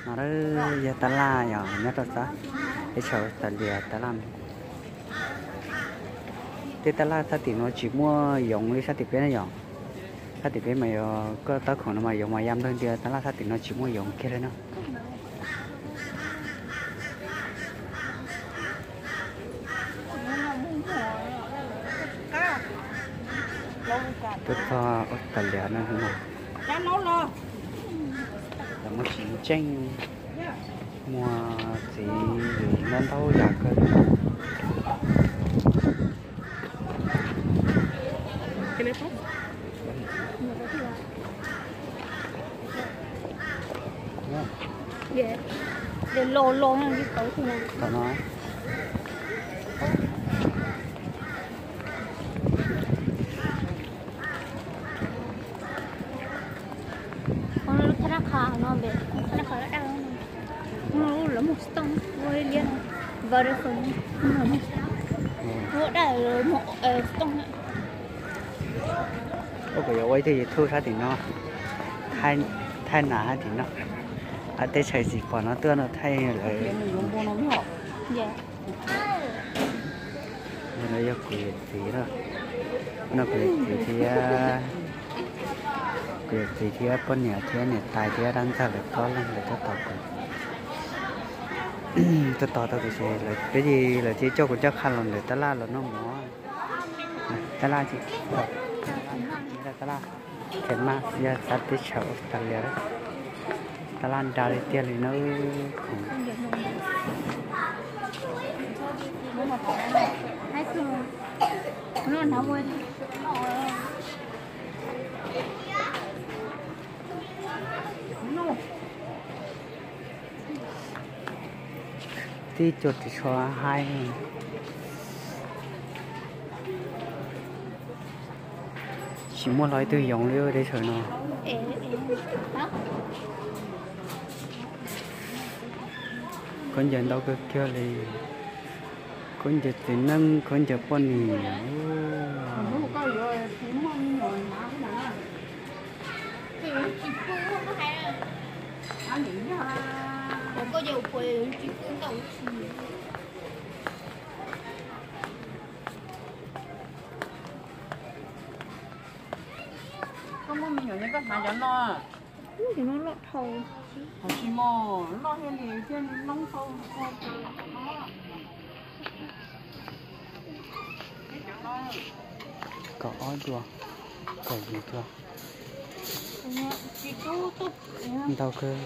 No yog tab laj yog nyob rau sab teb chaws Australia tab laj. Tej tab laj sab tim no tsis muaj yoov li sab tim peb na yom. Sab tim peb mas yog koj tab khoom no mas yoov mas ya nplawg ntia, tab laj sab tim no tsis muaj yoov kiag li na. Tuaj txog Australia no, lawv muaj txiv ntseej, muaj txiv ntau ntau yam kawg. Tom no. Lub thab nab qha no, thab nab qha lawv muag xov tooj ua liab, Vodafone, muag dab muag xov tooj. Ua kuv yuav ua ib tug YouTube sab tim no, thaij nas sab tim no, teb chaws tsis pom no tuaj no thaij lawm. No yog kuv yawm txiv, no kuv yawm txiv thiab, kuv yawm txiv thiab poj niam thiab niam tais thiab dab ntxawg lawv plaub leeg lawv tuaj tos kuv, tuaj tos tau kuv ces lawv peb, lawv thiaj coj kuv coj qha los ntawm tab laj los noj mov. Tab laj, tab laj, Khees Mas yog sab teb chaws Australia, tab laj nra li tiag li na. Khoom tib cuag ris tsho haib. Tsis muaj hlo ib tug yoov li teb chaws no. Khaub ncaws ntau kawg kiag li. Khaub ncaws txiv neej, khaub ncaws poj niam. Koj muaj me nyuam ne koj hnav cov no. Cov no loj dhau. Tsis muaj, loj thiaj li thiaj li noob tau. Kaum ob dua, kaum yim dua. Ntau kawg.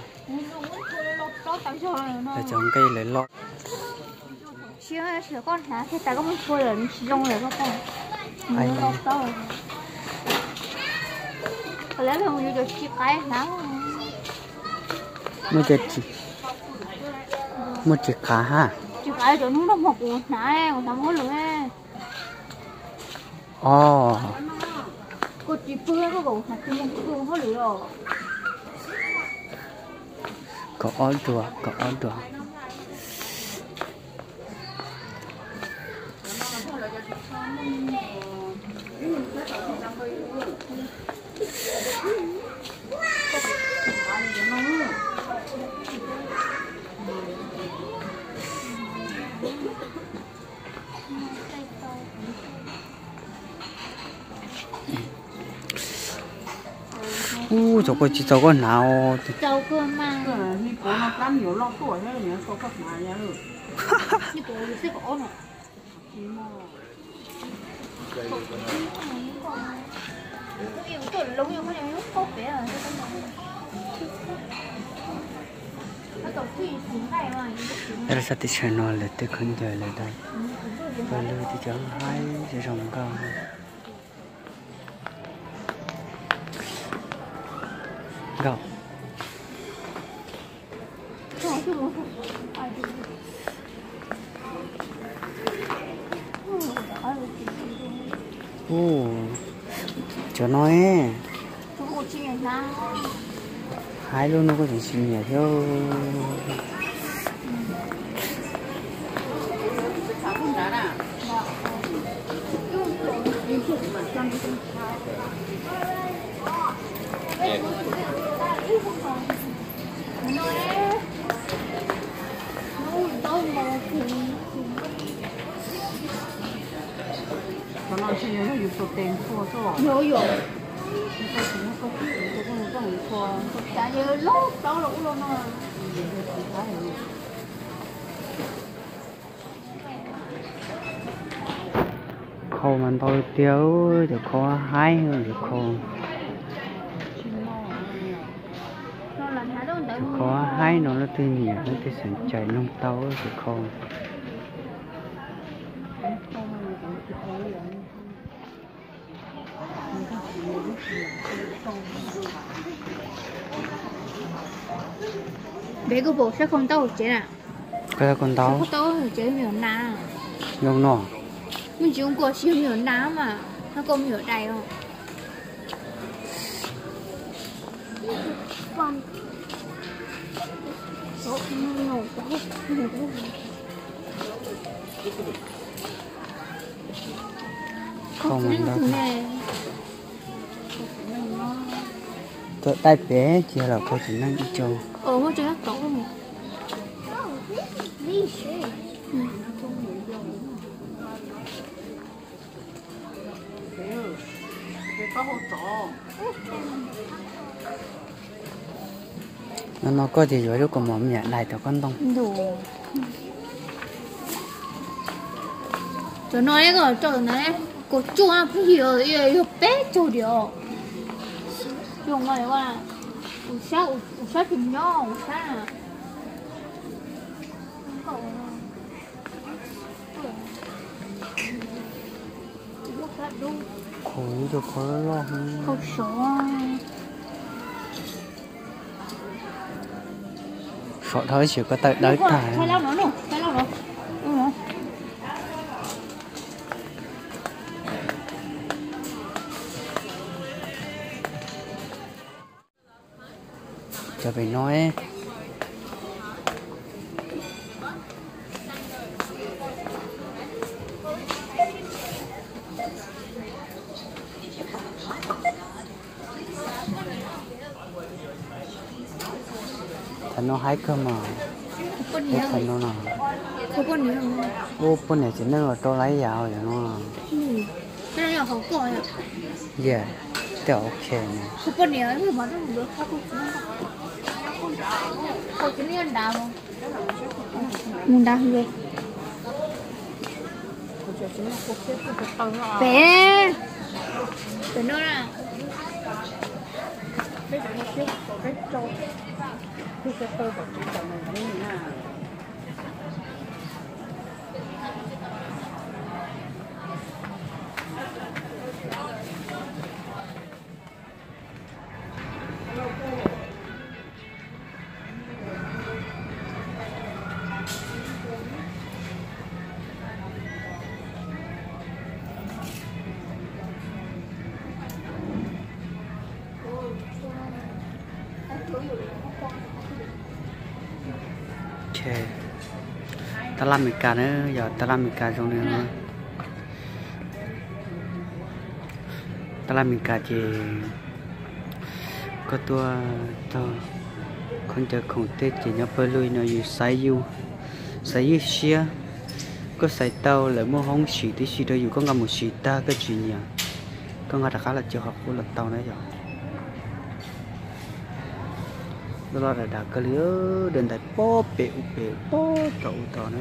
Lawv cov nqaij lawv loj. Siab, koj hnav kiag tas koj muab rhuav lawm nws tsis zoo lawm koj pom. Lawv yus cov tsis qaib hnav. Muaj cov tsis, muaj tsis qav ha. Tsis qaib cov hnub no mas kuv hnav, kuv hnav muab lawm. Os. Koj tsis pw koj kom hnav tsis muaj pw hauj lwm os. Kaum ob dua, kaum ob dua. Ub, cov koj tsis txaus koj hnav os. Sab teb chaws no lawv tej khaub ncaws lawv da, pawg lug tib co haib zoo nkauj. Nkauj. Ub, cov no, haib lub no kuj tseem tsis nyiam thiab. Khau mas ntau tiag, cov khau haib, cov khau, cov khau haib no leej twg nyiam leej twg xav cais noog tau cov khau. Peb kuj pom sab khau ntau tsev na. Koj sab khau ntau. Sab khau ntau tsev me nyuam nas. Zoo no. Me ntsis ua nkuaj si me nyuam nas mas, no koj me nyuam dais os. Khau ntau. Tuam taij pem ces los khau txiv neej ib co. No no koj ces yuav lub kaus mom me nyuam dais rau koj ntoo. Cov no koj tso na, kaum cuaj pheej yog, yog peb caug diam. Zoo no, ua sab, ua sab tsis nyob ua sab. Khau ib tug khau loj loj. Sov dhau ib sim koj tawm dawb tag. Cov pem no, thaum no haib kawg mas. Thaum no no, ub, poj niam txiv neej los rau lawv yam yom no. Yog, tej ok ne. Mus nrad ve. Pem, pem no na. Tab laj Amelikas na, yog tab laj Amelikas zoo li no. Tab laj Amelikas ces koj tuaj txog khaub ncaws khoom tej ces nyob pawg lug no yus xaiv, yus xaiv ywj siab. Koj xaiv tau lawv muaj hoob siv tib si rau yus, koj nqa mus siv tag koj tsis nyiam, koj nqa rov qab los cuag qhov qub los tau na yom. Loj loj dav dav kawg li, daim ntawv pob pem ub pem pob tom ub tom na.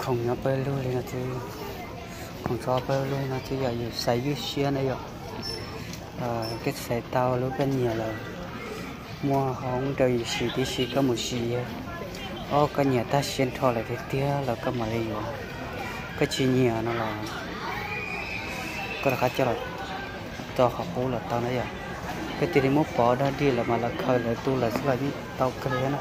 Khoom nyob pawg lug li no, khoom tso pawg lug li no ces yog yus xaiv ywj siab na yom. Koj xaiv tau lub koj nyiam lawm, muaj hoob rau yus siv tib si koj mus siv, ob koj nyiam tag siab nrho lawm tiag tiag los koj mam li yuav, koj tsis nyiam no los koj rov qab coj los txog qhov qub los tau na yom. Koj cia li muab pov dog dig lawm mas lawv khaws lawv tu lawm xwb los yeej tau kawg li na.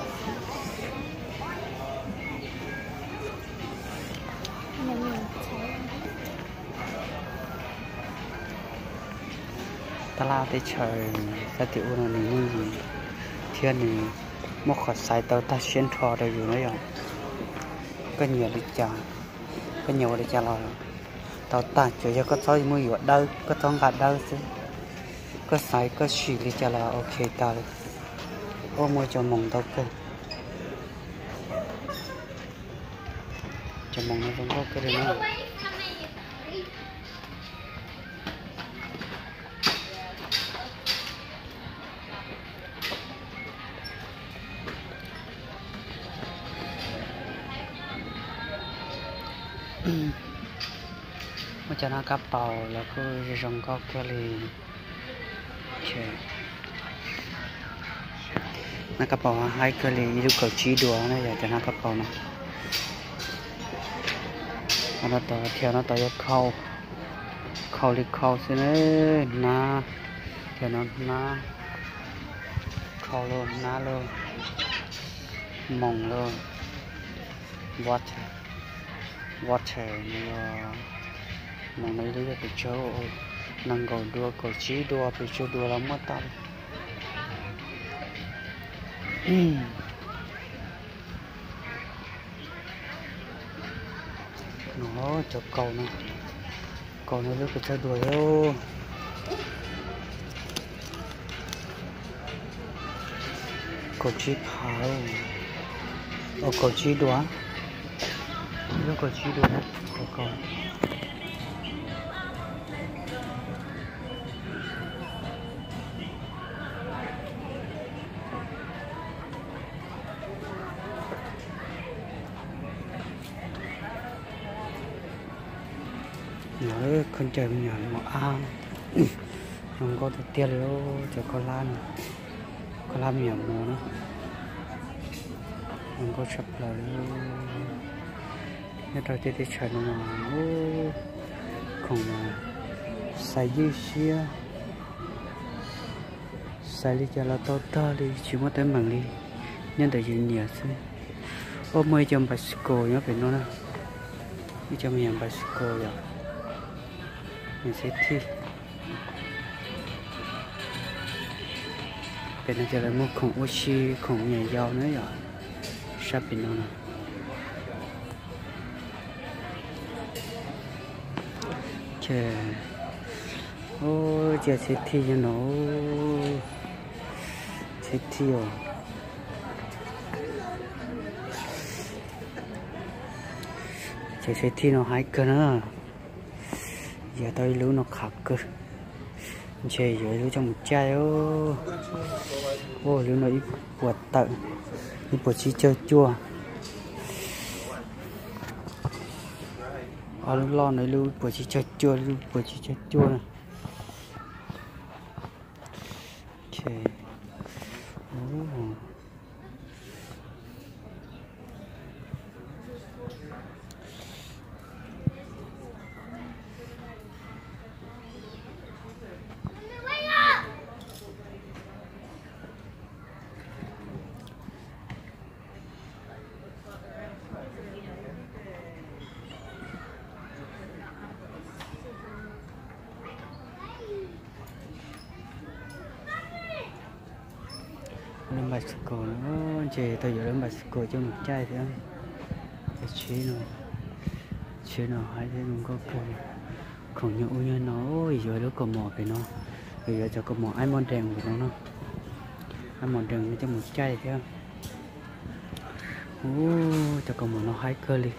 Tab laj teb chaws sab tim ub no nws yooj yim thiab nws muaj qhov xaiv tau tag siab nrho rau yus na yom. Koj nyiam li cas, koj nyiam ua li cas los tau tag, tsuas yog koj txhob muab yuav dawb, koj txhob nqa dawb xwb. Koj xaiv koj sim li cas los ok tag li. Ua muaj cov moos ntau kawg. Cov moos no zoo nkauj kawg li na. Muaj cov nab kab paus los kuj zoo nkauj kawg li. Nab kab paus haib kawg li, ib lub kaum tsib duas na yog cov nab kab paus no. Thiab no tau yuav khau, khau li khau xwb na, hnab, thiab no hnab, khau lauj, hnab lauj, moos lauj, water, water no, moos no ib lub yog pes tsawg, nees nkaum duas, kaum tsib duas, pes tsawg duas los muaj tag li. No cov kaus no, kaus no lub pes tsawg duas thiab? Kaum tsib phav, kaum tsib duas, lub kaum tsib duas na, cov kaus. Khaub ncaws me nyuam mos ab, zoo nkauj tiag tiag li. Cov khaub hlab, khaub hlab me nyuam mos na, zoo nkauj tshaj plaws li. Nyob rau tej teb chaws no mas khoom mas xav ywj siab, xav li cas los tau tag li, tsis muaj teeb meem li, nyob ntawm yus nyiam xwb. Ua muaj ib co bicycle nyob pem no na, ib co me nyuam bicycle yom, niam xib thij. Pem no ces lawv muag khoom ua si, khoom me nyuam yaus na yom, sab pem no na. Ces, cia xib thij nyob no, xib thij os. Ces xib thij no haib kawg na. Yuav tau ib lub no qhav kawg. Ntshe yuav ib lub coj mus caij. Ua lub no ib puas tawm, ib puas tsib caug cuaj. Ob lub loj no ib lub puas tsib caug cuaj, ib lub puas tsib caug cuaj na. Lub bicycle no, ntshe tau yuav lub bicycle coj mus caij thiab. Tsheb no, tsheb no haib thiab zoo nkauj kawg. Khoom nyuag ub nyuag no, yuav lub kaus mom pem no, yuav cov kaus mom aib mos dees pem no no, aib mos dees no coj mus caij thiab. Ub, cov kaus mom no haib kawg li.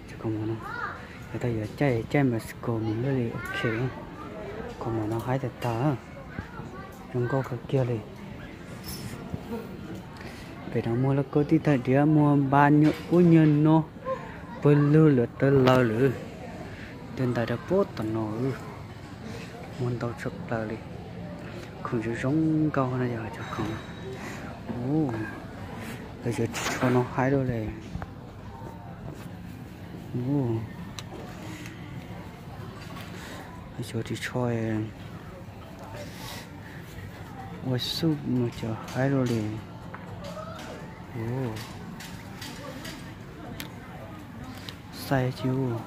Cov kaus mom no, yog tau yuav caij caij bicycle mus luaj li ok. Kaus mom no haib tas tas, zoo nkauj kawg kiag li. Pem no muag lauj kaub tij thaj diav, muag npab nyuag ub nyuag no, pawg lug lawm tawv laws lawm. Tej ntawd rau puag tom no, muag ntau tshaj plaws li. Khoom zoo zoo nkauj no yog cov khoom, lawv yuav ris tsho no haib luaj li. Lawv yuav ris tsho, Ua xub mus cov haib luaj li. Xais tsis ua.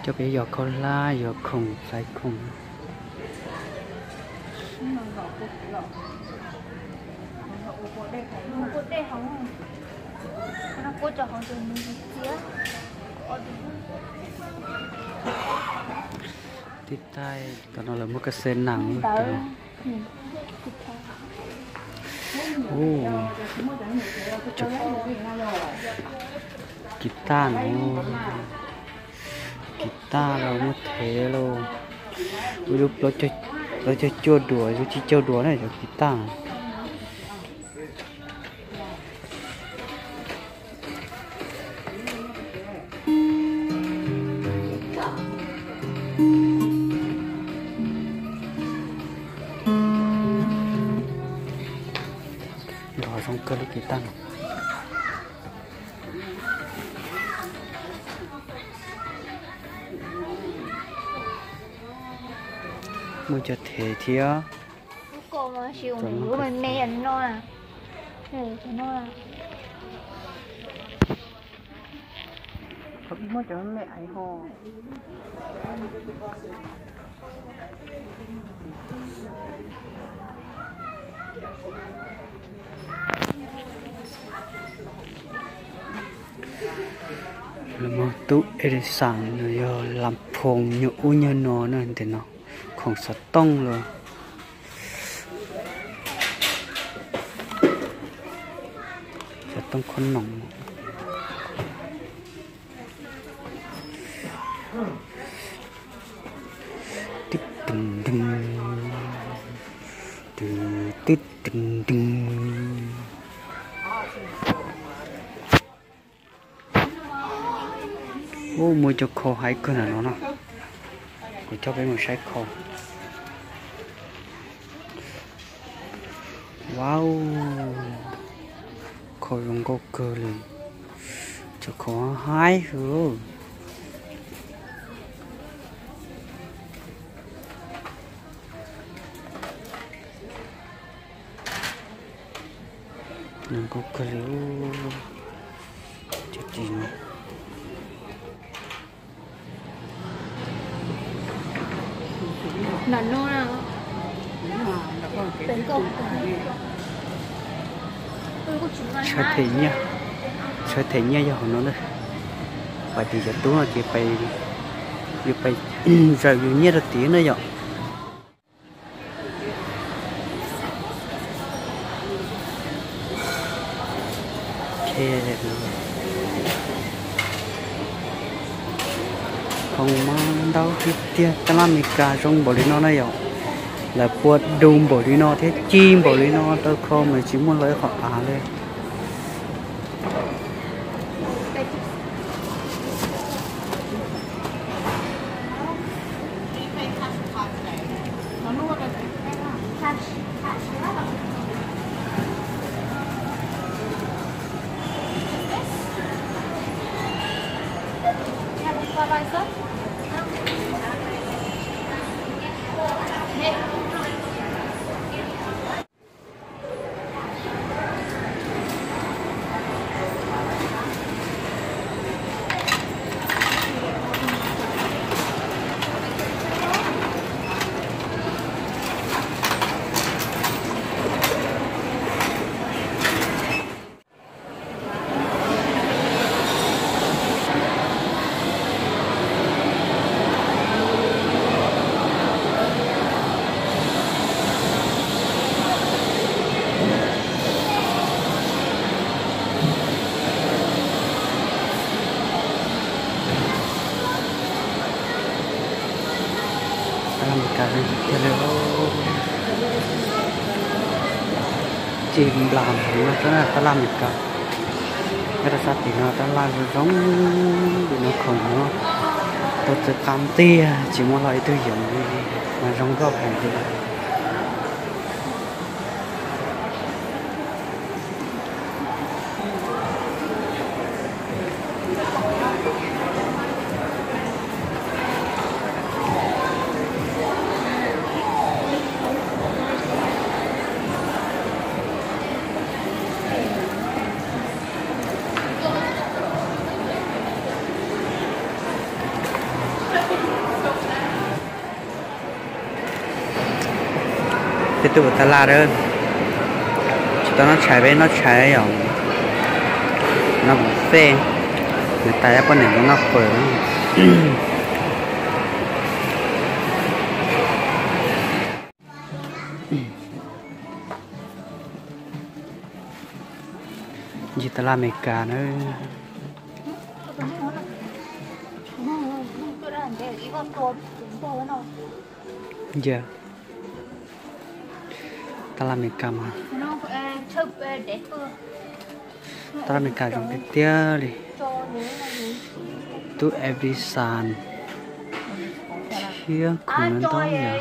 Coj peb yos khaub hlab yos khoom xaiv khoom. Tib taig tom no lawv muaj kab xev nas. Kiv taj no, kiv taj los muaj thev los, ib lub plaub caug cuaj duas, ib lub tsib caug duas na cov kiv taj. Yog zoo kawg lub kiv taj no. Muaj cov thev thiab. Lawv muaj tub Edison no yog lam phoom nyuag ub nyuag no na, ntawm no khoom xov tooj los, xov tooj khob noom. Twb tws ntws, twb tws ntws. Ub, muaj cov khau haib kawg ntawm no no. Kuv coj peb mus saib khau. Wow, khau zoo nkauj kawg li. Cov khau haib hwv. Zoo nkauj kawg li. Cov ris no. Tshav them nyiaj, tshav them nyiaj yog hauv no na. Pais tim cov tub no ces pais, yus pais zaws yus nyiaj rau tid na yom. Khoom mas ntau tiag tiag, tab laj Amelikas zoo npaum li no na yom. Lawv pua du npaum li no thiab ci npaum li no rau khau mas tsis muaj lawv qhov av li. Tab laj Amelikas zoo tiag li. Ces nplas no rau tab laj Amelikas, nyob rau sab tim no tab laj zoo zoo li no, khoom no tau txawv qab tiag, tsis muaj hlo ib tug yoov li, mas zoo nkauj heev li. Peb tuaj ua tab laj a, tsis tau noj tshais, peb noj tshais yom, no kuv fej, nws tais poj niam mus noj qws. Ncig tab laj Amelikas na. Ncig tab laj Amelikas mas, tab laj Amelikas zoo tiag tiag li. Tub Evisan thiab khoom ntau yom.